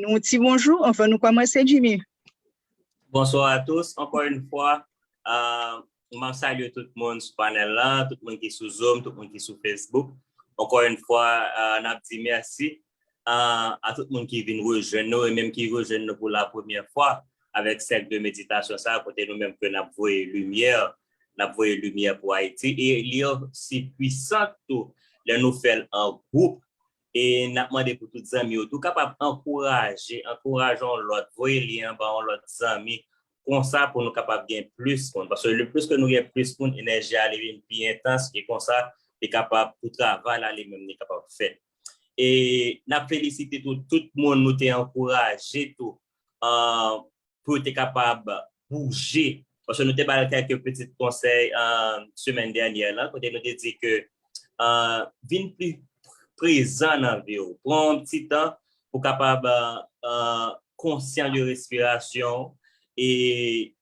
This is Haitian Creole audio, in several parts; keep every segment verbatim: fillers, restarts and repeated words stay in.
Nou ti bonjou, anvan nou kòmanse, Jimmy. Bonsoir à tous. Encore une fois, euh, m ap salye tout moun sou panèl la, tout moun ki sou Zoom, tout moun ki sou Facebook. Encore une fois, euh, n ap di mèsi, euh, a tout moun ki vin rejwenn nou e menm ki rejwenn nou pou la premyè fwa avèk sèk de meditasyon sa, kote nou menm ke n ap voye limyè, n ap voye limyè pou Ayiti. E li osi pwisan tou lè nou fè l an gwoup. E n ap mande pou tout zanmi yo tou kapab ankouraje, ankouraje yon lòt, voye lyen an ba yon lòt zanmi, konsa pou nou kapab gen plis moun. Paske le plis ke nou gen plis moun, enèji a li vin pi entans, e konsa, li kapab, pou travay la li menm, li kapab fèt. E n ap felisite tou, tout moun nou te ankouraje tou, euh, pou yo te kapab bouje. Paske nou te ba l kèk pitit konsèy, euh, semèn dènyè la, kote nou te di ke, euh, vin pli prezan nan vi w. Pran yon ti tan pou kapab, euh, euh, konsyan de respirasyon w. E,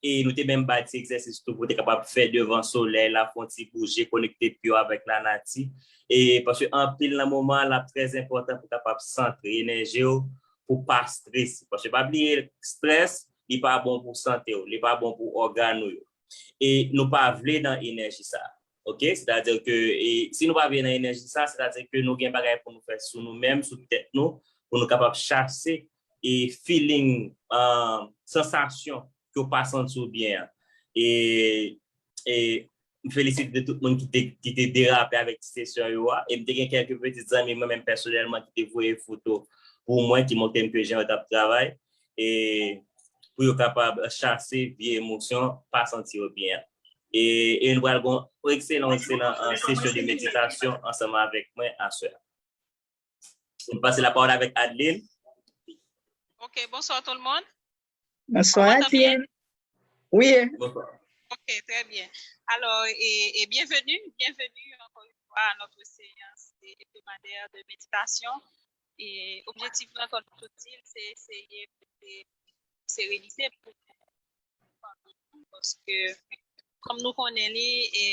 e nou te menm ba ti egzèsis tou pou te kapab fè devan solèy la, fè yon ti bouje, konekte pye w avèk lanati. E paske anpil nan moman an, l ap trè enpòtan pou kapab santre enèji w, pou pa strese. Paske pa bliye, strès, li pa bon pou sante w, li pa bon pou ògàn ou yo. E nou pa vle nan enèji sa. Oke? Sètadi ke, e, si nou pa vle nan enèji sa, sètadi ke nou gen bagay pou nou fè sou nou menm, sou tèt nou, pou nou kapab chase e feeling, um, sansasyon ke w pa santi w byen an. E, e m felisite tout moun ki te, ki te derape avèk ti sesyon yo a. E m te gen kèk pitit zanmi mwen menm pèsonèlman ki te voye foto pou mwen, ki montre m ke jan yo t ap travay. E pou yo kapab chase vye emosyon, pa santi yo byen. E, e nou pral gen yon ekselan, ekselan, uh, sesyon de meditasyon ansanm avèk mwen aswè a. Je passe la parole avec Adeline. Ok, bonsoir tout le monde. Bonsoir, Adeline. Oui. Bonsoir. Ok, très bien. Alors, et, et bienvenue, bienvenue encore une fois à notre séance hebdomadaire de méditation. Et objectif, comme je dis, c'est essayer de sérénité pour Paske, kòm nou konnen li, e,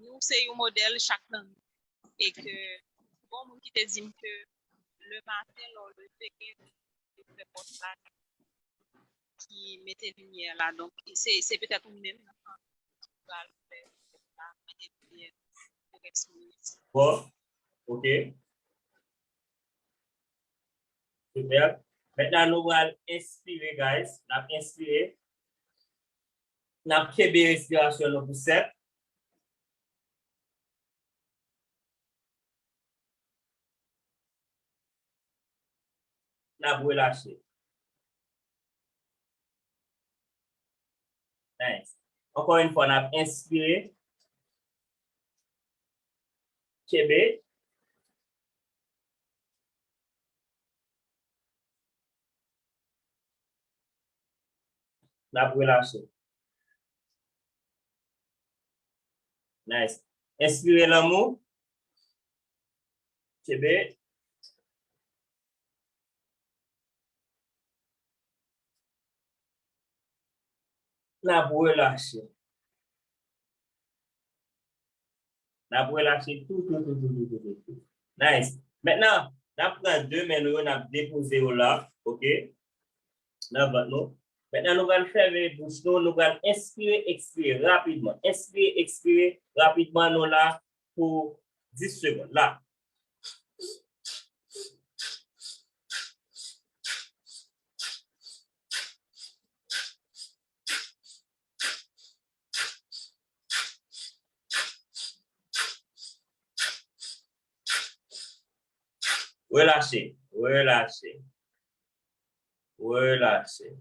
nou se yon modèl chak nan nou. E ke, gon moun ki te di m ke le maten, lè w leve, gen yon fè pòt la ki mete limyè la. Donk, se, se petèt ou menm, ki pral fè pòt la mete limyè pou rès moun. Bon, ok. Super. Mentnan, nou pral enspire, guys. N ap enspire. N ap kenbe respirasyon nou pou sèt. N ap relache. Nice. Ankò yon fwa, n ap enspire. Kenbe. N ap relache. Nice. Enspire lanmou. Kenbe. N ap relache. N ap relache tou, tou, tou, tou. Nice. Mentnan, n ap pran de men nou yo, n ap depoze yo la, ok? Nan vant nou. Mentnan, nou pral fèmen bouch nou, nou pral enspire, ekspire rapidman. Enspire, ekspire rapidman, nou la pou dis segonn. La. Relache, relache, relache.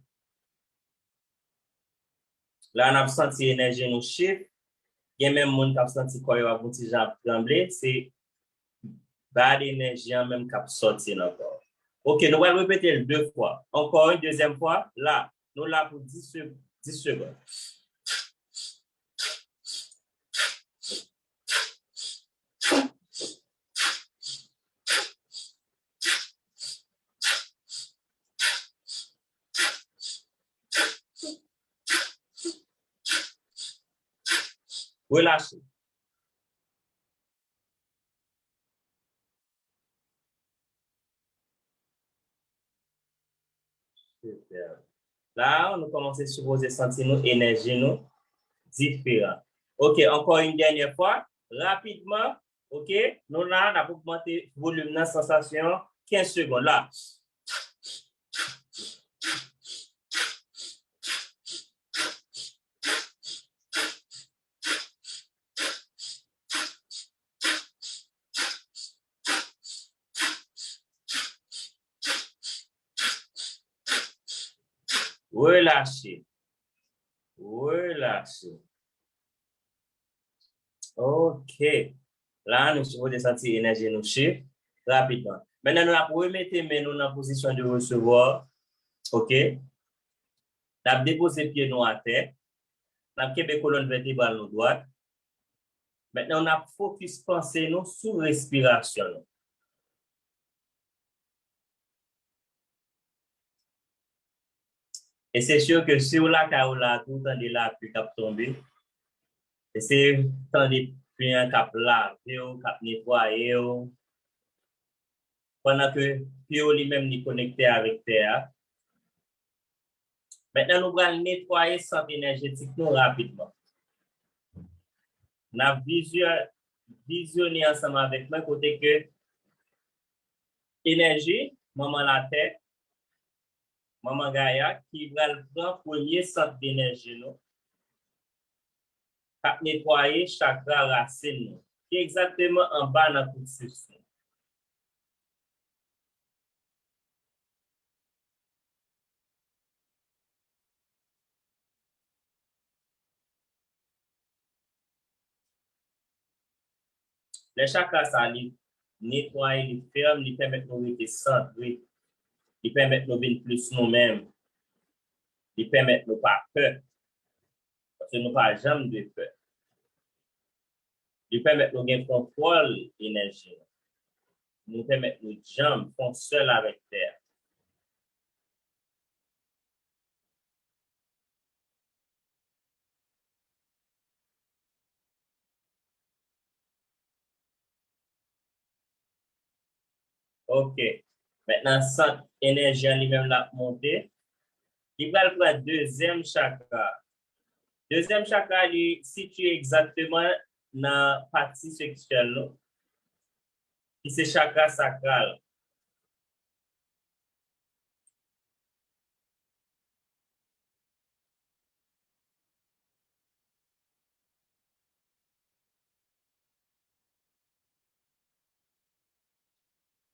La, n ap santi enèji nou shift. Gen menm moun k ap santi kò yo ap yon ti jan ap tranble. Se bad enèji an menm k ap sòti nan kò. Ok, nou pral repete l de fwa. Ankò yon dezyèm fwa, la, nou la pou dis se-, dis segonn. Relache. Superb. La, nou kòmanse sipoze santi nou, enèji nou diferan. Ok, ankò yon dènyè fwa, rapidman, ok, nou la, n ap ogmante volim nan, sansasyon, kenz segonn la. Relache. Relache. Ok. La, nou sipoze santi enèji nou shift rapidman. Mentnan, nou ap remete men nou nan pozisyon de resevwa. Ok. N ap depoze pye nou atè. N ap kenbe kolòn vètebral nou dwat. Mentnan, n ap fokis panse nou sou respirasyon nou. E se si ke si w lakay ou la tou, w tande lapli k ap tonbe, eseye tande pye an k ap lave w, k ap netwaye w. Pandan ke pye w li menm li konekte avèk tè a. Mentnan, nou pral netwaye sant enèjetik nou rapidman. N ap vizye-, vizyone ansanm avèk mwen kote ke enèji, manman latè, manman Gaya, ki pral pran premye sant enèji nou, k ap netwaye chakra rasin nou, ki egzakteman anba nan pleksis nou. Lè chakra sa li netwaye, li fèm, li pèmèt nou rete santre, li pèmèt nou vin plis nou menm, li pèmèt nou pa pè, paske nou pa janm dwe pè. Li pèmèt nou gen kontwòl enèji nou. Li pèmèt nou djanm, fè yon sèl avèk tè a. Ok. Mentnan, sant enèji an li menm l ap monte. Li pral pran dezyèm chakra. Dezyèm chakra, li sitiye egzakteman nan pati seksyèl nou, ki se chakra sakral.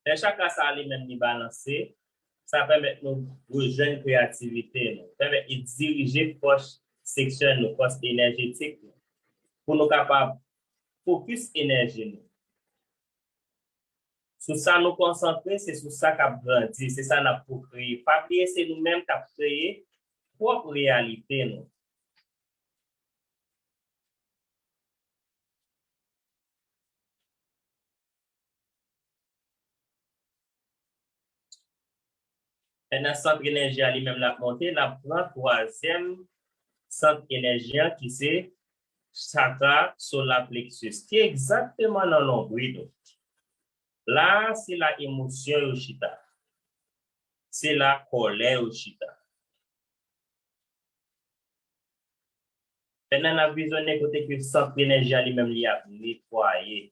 Lè chakra sa a li menm li balanse, sa pèmèt nou rejwenn kreyativite nou, pèmèt li dirije fòs seksyèl nou, fòs enèjetik nou, pou nou kapab fokis enèji nou. Sou sa nou konsantre, se sou sa k ap grandi, se sa n ap pwokreye. Pa bliye, se nou menm k ap kreye pwòp reyalite nou. Mentnan, sant enèji a li menm l ap monte, l ap pran twazyèm sant enèji an ki se chakra solar plexus, ki egzakteman nan lonbrit nou. La, se la emosyon yo chita. Se la kòlè yo chita. Mentnan, n ap vizyonnen kote ke sant enèji a li menm li ap netwaye.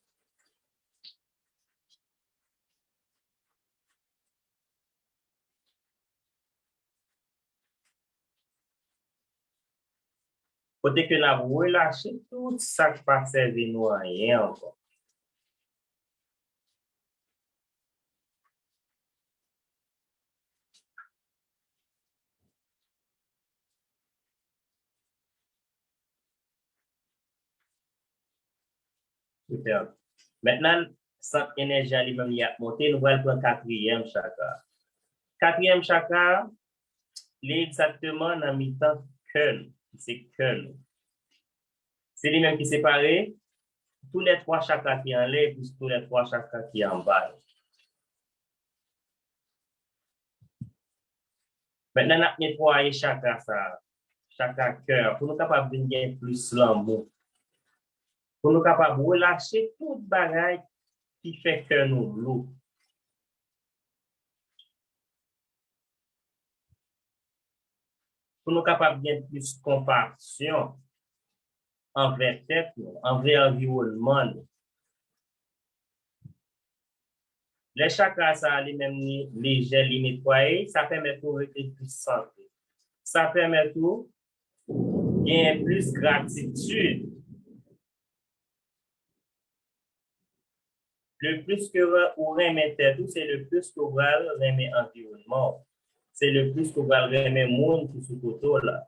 Kote ke n ap relache tout sa k pa sèvi nou anyen ankò. Superb. Mentnan, sant enèji a li menm li ap monte, nou pral pran katriyèm chakra. Katriyèm chakra, li egzakteman nan mitan kè nou, ki se kè nou. Se li menm ki separe tou lè twa chakra ki anlè epi tou lè twa chakra ki anba yo. Mentnan, n ap netwaye chakra sa a, chakra kè a, pou nou kapab vin gen plis lanmou, pou nou kapab relache tout bagay ki fè kè nou lou. nou kapab gen plis konpasyon anvè tèt nou, anvè anviwònman nou. Lè chakra sa a li menm li lejè, li netwaye, sa pèmèt ou rete plis sante. Sa pèmèt ou gen plis gratitid. Le plis ke ou renmen tèt ou, se le plis ke ou pral renmen anviwònman ou. Se le plis ke ou pral renmen moun ki sou kote w la.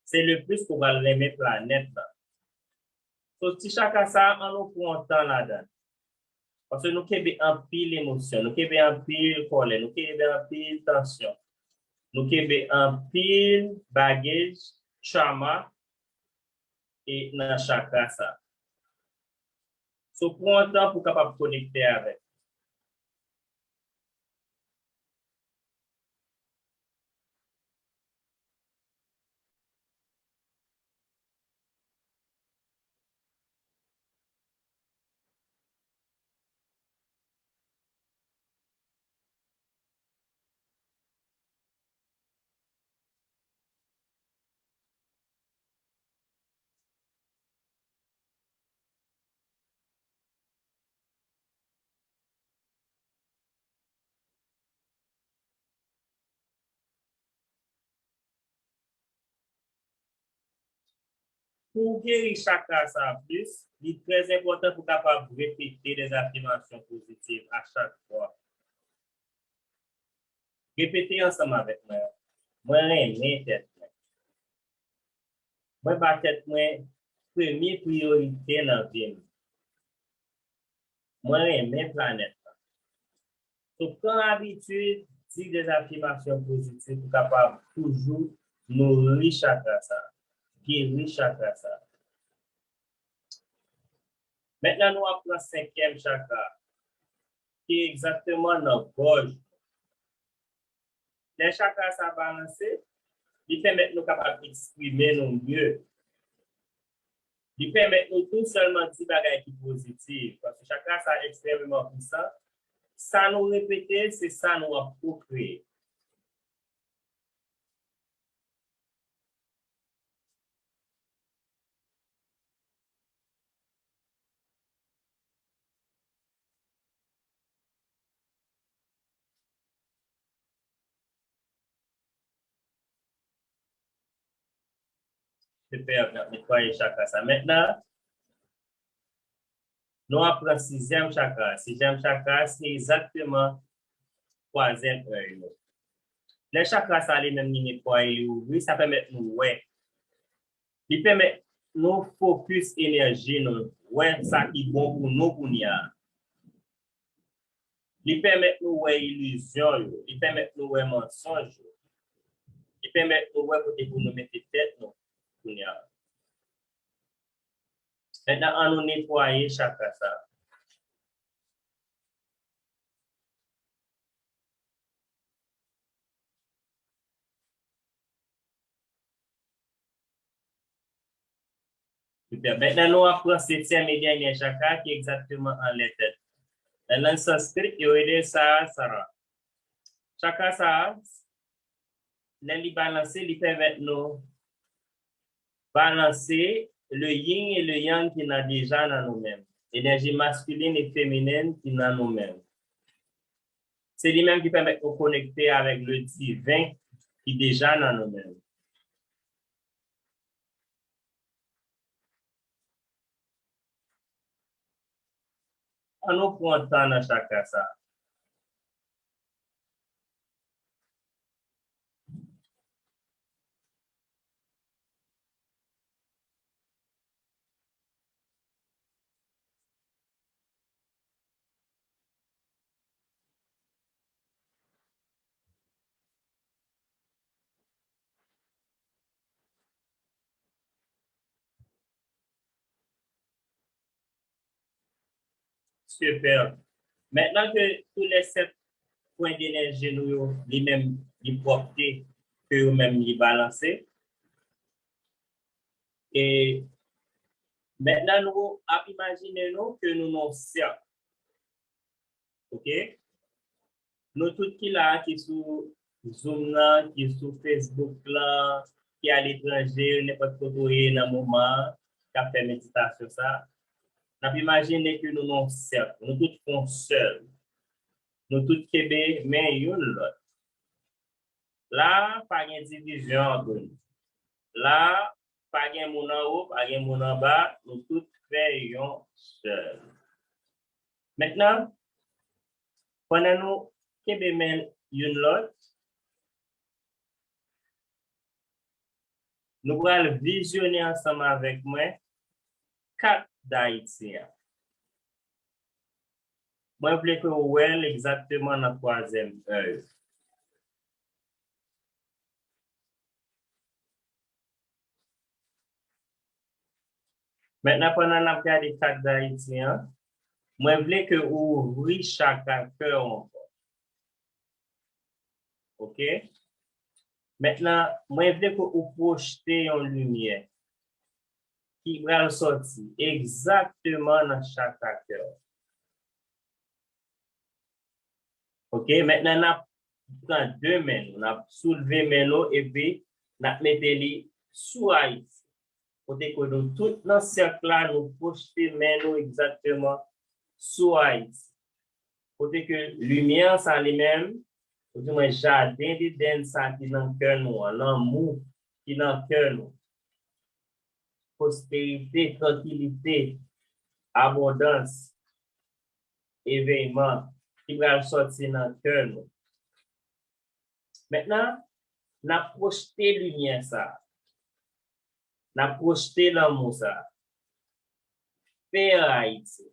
Se le plis ke ou pral renmen planèt la. So, ti chakra sa a, an nou pran tan ladan. Paske nou kenbe anpil emosyon, nou kenbe anpil kòlè, nou kenbe anpil tansyon, nou kenbe anpil bagaj, trauma, e nan chakra sa. So, pran tan pou kapab konekte avèk. Pou w geri chakra sa a plis, li trè enpòtan pou w kapab repete de afimasyon pozitiv a chak fwa. Repete ansanm avèk mwen. Mwen renmen tèt mwen. Mwen ba tèt mwen premye priyorite nan vi m. Mwen renmen planèt la. So, pran abitid di de afimasyon pozitif pou kapab toujou nouri chakra sa, geri chakra sa. Mentnan, nou ap pran senkyèm chakra, ki egzakteman nan gòj. Lè chakra sa balanse, li pèmèt nou kapab eksprime nou mye. Li pèmèt nou tou sèlman di bagay ki pozitif, paske chakra sa ekstrèmeman pwisan. Sa nou repete, se sa nou ap pwokreye. Sipè, n ap netwaye chakra sa. Mentnan, nou ap pran sizyèm chakra. Sizyèm chakra, se egzakteman twazyèm èy nou. Lè chakra sa li menm li netwaye, li ouvri, sa pèmèt nou wè. Li pèmèt nou fokis enèji nou, wè sa ki bon pou nou kounye a. Li pèmèt nou wè ilizyon yo, li pèmèt nou wè mansonj yo. Li pèmèt nou wè kote pou nou mete tèt nou kounye a. Mentnan, an nou netwaye chakra sa. Sipè. Mentnan, nou ap pran setyèm e dènye chakra ki egzakteman anlè tèt. Nan lang sanskrit, yo rele Sahasrara. Chakra sa, lè li balanse, li pèmèt nou balanse le yin e le yang ki nan deja nan nou menm. Enèji maskilin e feminen ki nan nou menm. Se li menm ki pèmèt nou konekte avèk le diven ki deja nan nou menm. An nou pran tan nan chakra sa. Sipè. Mentnan ke tou lè sèt pwen denèji nou yo, li menm, li pwòpte, ke yo menm, li balanse. E mentnan, nou ap imajine nou ke nou nan yon sèk. Oke? Nou tout ki la a, ki sou Zoom nan, ki sou Facebook lan, ki aletranje, nenpòt kote w ye nan moman an, k ap fè meditasyon sa, n ap imajine ke nou nan yon sèk, nou tout fè yon sèl. Nou tout kenbe men youn lòt. La, pa gen divizyon ant nou. La, pa gen moun anwo, pa gen moun anba, nou tout fè yon sèl. Mentnan, pandan nou kenbe men youn lòt, nou pral vizyone ansanm avèk mwen kat Dayiti an. Mwen vle ke w wè l egzakteman nan twazyèm èy. Mentnan, pandan n ap gade kat Dayiti an, mwen vle ke w ouvri chakra kè w ankò. Oke? Mentnan, mwen vle ke w pwojte yon limyè ki pral sòti egzakteman nan chakra kè w. Oke, mentnan n ap pran de men nou, n ap soulve men nou epi n ap mete li sou Ayiti. Kote ke nou tout nan sèk la, nou pwojte men nou egzakteman sou Ayiti. Kote ke limyè sa li menm, ou di mwen jaden Edenn sa ki nan kè nou an, lanmou ki nan kè nou, pwosperite, trankilite, abondans, evèyman ki pral sòti nan kè nou. Mentnan, n ap pwojte limyè sa a. N ap pwojte lanmou sa a. Pè Ayiti.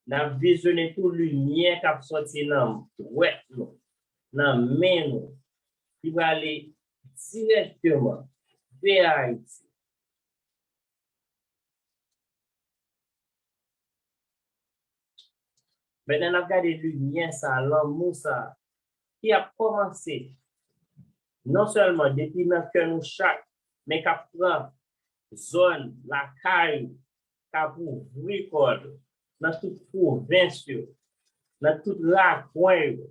N ap vizyone tou limyè k ap sòti nan dwèt nou, nan men nou, ki prale dirèkteman vè Ayiti. Mentnan, n ap gade limyè sa, lanmou sa, ki ap kòmanse non sèlman depi nan kè nou chak, men k ap pran zòn lakay ou, k ap ouvri kò l nan tout pwovens yo, nan tout rakwen yo,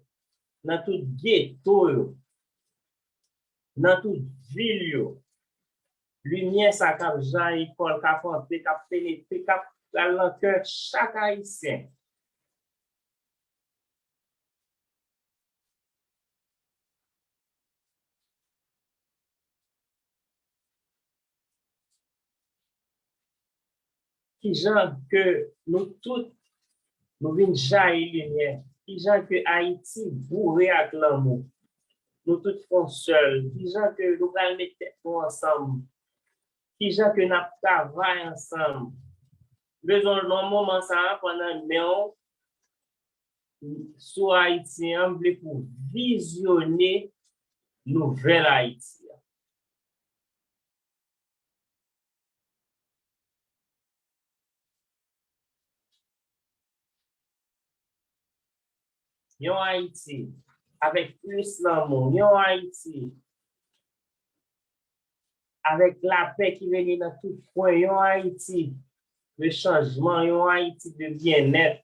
nan tout geto yo, nan tout vil yo. Limyè sa k ap jayi kò l, k ap antre, k ap penetre, k ap pral nan kè chak Ayisyen. Kijan ke nou tout, nou vin jayi limyè? Kijan ke Ayiti boure ak lanmou? Nou tout fè yon sèl. Kijan ke nou pral met tèt nou ansanm? Kijan ke n ap travay ansanm? Bezwen nan moman sa a, pandan men w sou Ayiti an, m vle pou w vizyone nouvèl Ayiti an. Yon Ayiti avèk plis lanmou, yon Ayiti avèk lapè ki regne nan tout kwen, yon Ayiti de chanjman, yon Ayiti de byennèt.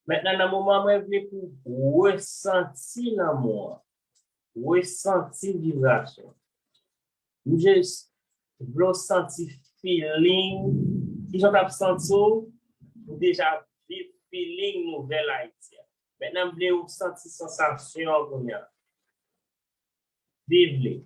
Mentnan, nan moman, mwen vle pou w resanti lanmou an, resanti vibrasyon. M jis vle w santi feeling, kijan w t ap santi w, ou deja viv feeling nouvèl Ayiti an. Mentnan, m vle w santi sansasyon an kounye a. Viv li.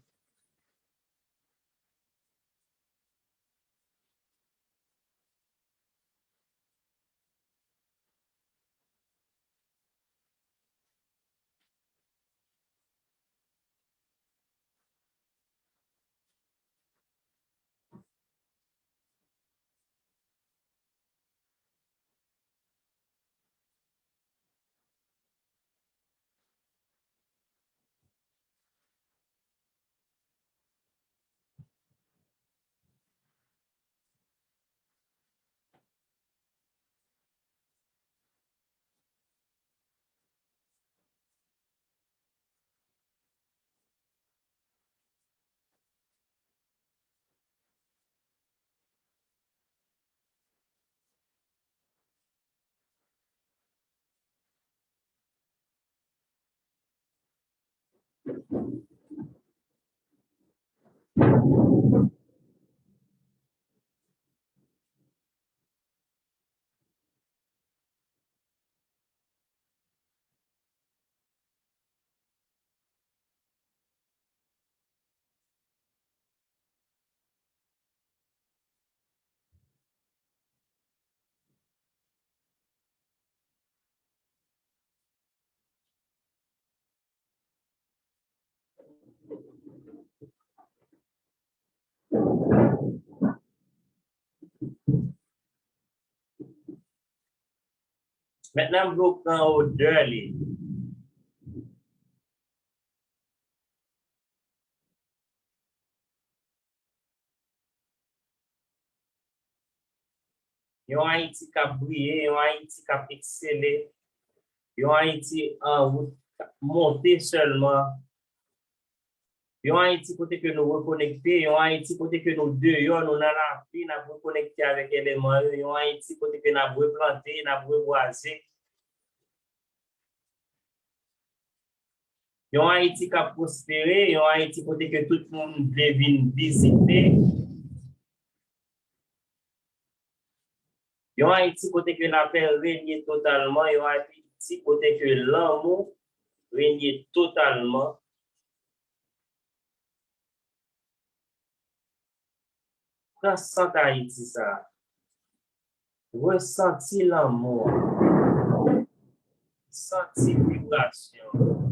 Mentnan, m vle w pran odè li. Yon Ayiti k ap briye, yon Ayiti k ap eksele, yon Ayiti an wout k ap monte sèlman, yon Ayiti kote ke nou rekonekte, yon Ayiti kote ke nou deyò, nou nan lapli, n ap rekonekte avèk eleman yo, yon Ayiti kote ke n ap replante, n ap rebwaze. Yon Ayiti k ap pwospere, yon Ayiti kote ke tout moun vle vin vizite. Yon Ayiti kote ke lapè renye totalman, yon Ayiti kote ke lanmou renye totalman. Pran sant Ayiti sa a. Resanti lanmou an. Santi vibrasyon an.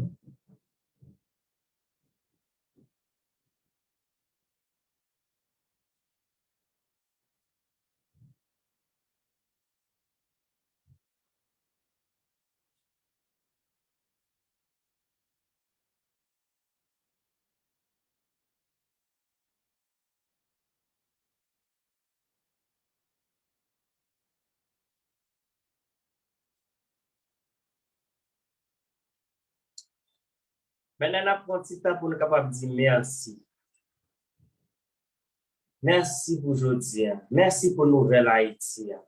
Mentnan, n ap pran ti tan pou nou kapab di mèsi. Mèsi pou jodi a. Mèsi pou nouvèl Ayiti a.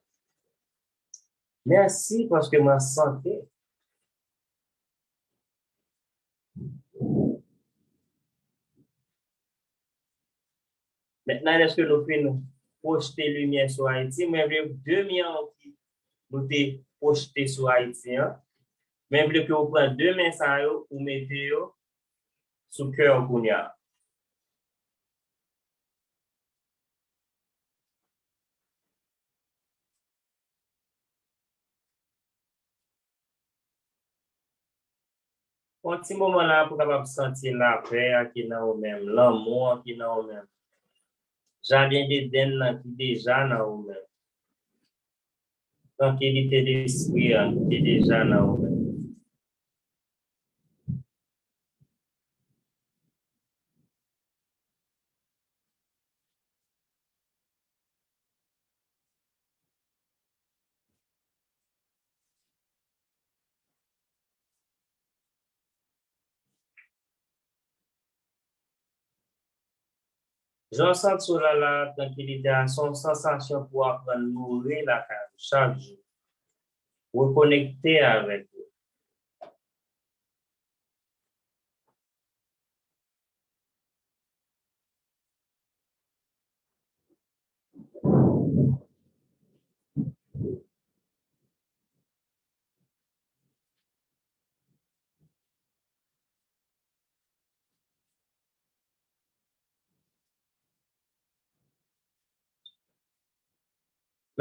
Mèsi paske m an sante. Mentnan, lèske nou fin pwojte limyè sou Ayiti, mwen vle de men an ki nou te pwojte sou Ayiti an, mwen vle ke w pran de men sa yo, ou mete yo sou kè w kounye a. Pran ti moman la pou w kapab santi lapè a ki nan ou menm, lanmou an ki nan ou menm. Jaden Edenn nan ki deja nan ou menm. Trankilite lespri an ki deja nan ou menm. Jan w santi w la, la, trankilite a, se yon sansasyon pou w aprann nouri lakay ou chak jou. Rekonekte avèk ou.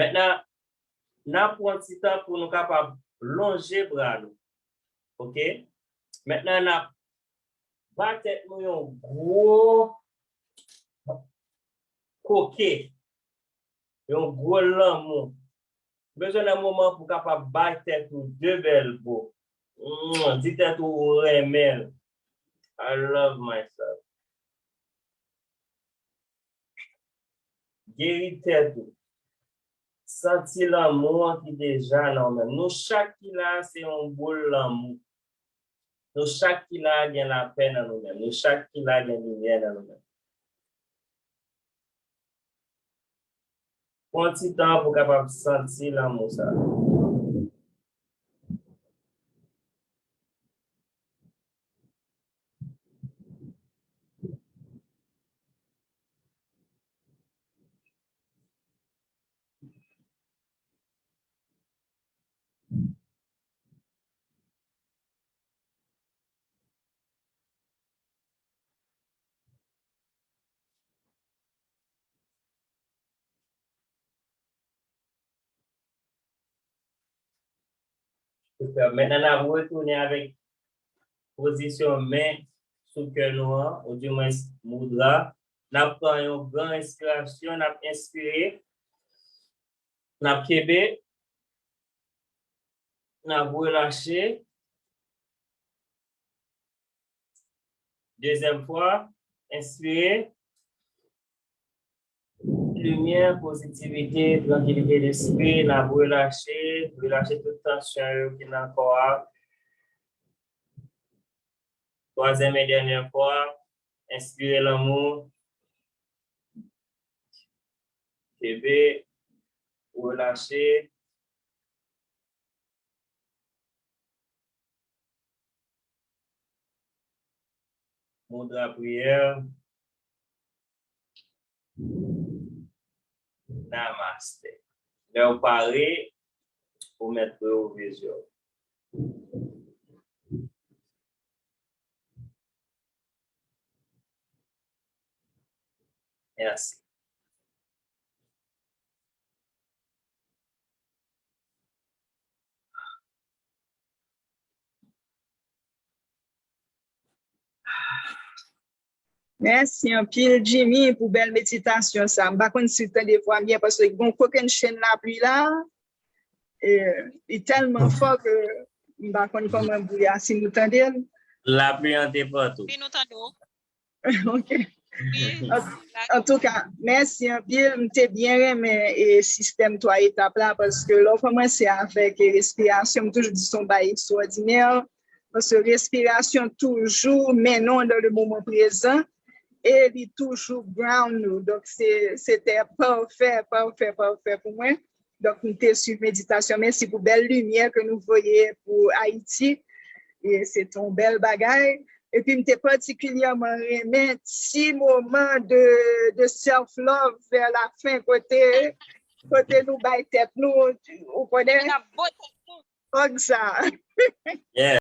Mentnan, n ap pran ti tan pou nou kapab lonje bra nou. Oke? Mentnan, n ap ba tèt nou yon gwo koke, yon gwo lanmou. Bezwen nan moman pou kapab bay tèt ou de bèl bo. Mwah, di tèt ou ou renmen l. I love myself. Geri tèt ou. Santi lanmou an ki deja nan ou menm. Nou chak ki la, se yon boul lanmou. Nou chak ki la gen lapè nan nou menm. Nou chak ki la gen limyè nan nou menm. Pran ti tan pou w kapab santi lanmou sa a. Super. Mentnan, n ap retounen avèk pozisyon men sou kè nou an, oudimwens moudra. N ap pran yon gran enspirasyon, n ap enspire. N ap kenbe. N ap relache. Dezyèm fwa, enspire. Limyè, pozitivite, trankilite lespri, n ap relache, relache tout tansyon yo ki nan kò a. Twazyèm e dènyè fwa, enspire lanmou. Kenbe, relache. Mudra priyè. Namaste. Lè w pare, ou mèt reouvri zye w. Mèsi. Mèsi anpil, Jimmy, pou bèl meditasyon sa. M pa konn si w tande vwa m byen, paske gen yon kokennchenn lapli la. E, li tèlman fò ke m pa konn kòman m pou di a, si nou tande l. Lapli an te pran tou. Wi, nou tande w. Ok. Antouka, mèsi anpil. M te byen renmen e sistèm twa etap la, paske lè w kòmanse avèk e respirasyon, m toujou di se yon bagay ekstwòdinè. Paske respirasyon toujou mennen w nan le moman prezan e li toujou ground nou. Donk, se se te pafè, pafè, pafè pou mwen. Donk, m te swiv meditasyon. Mèsi pou bèl limyè ke nou voye pou Ayiti. E se te yon bèl bagay. Epi m te patikilyèman renmen ti moman de, de self love vè la fen kote, kote nou bay tèt nou, ou konnen. Fòk sa.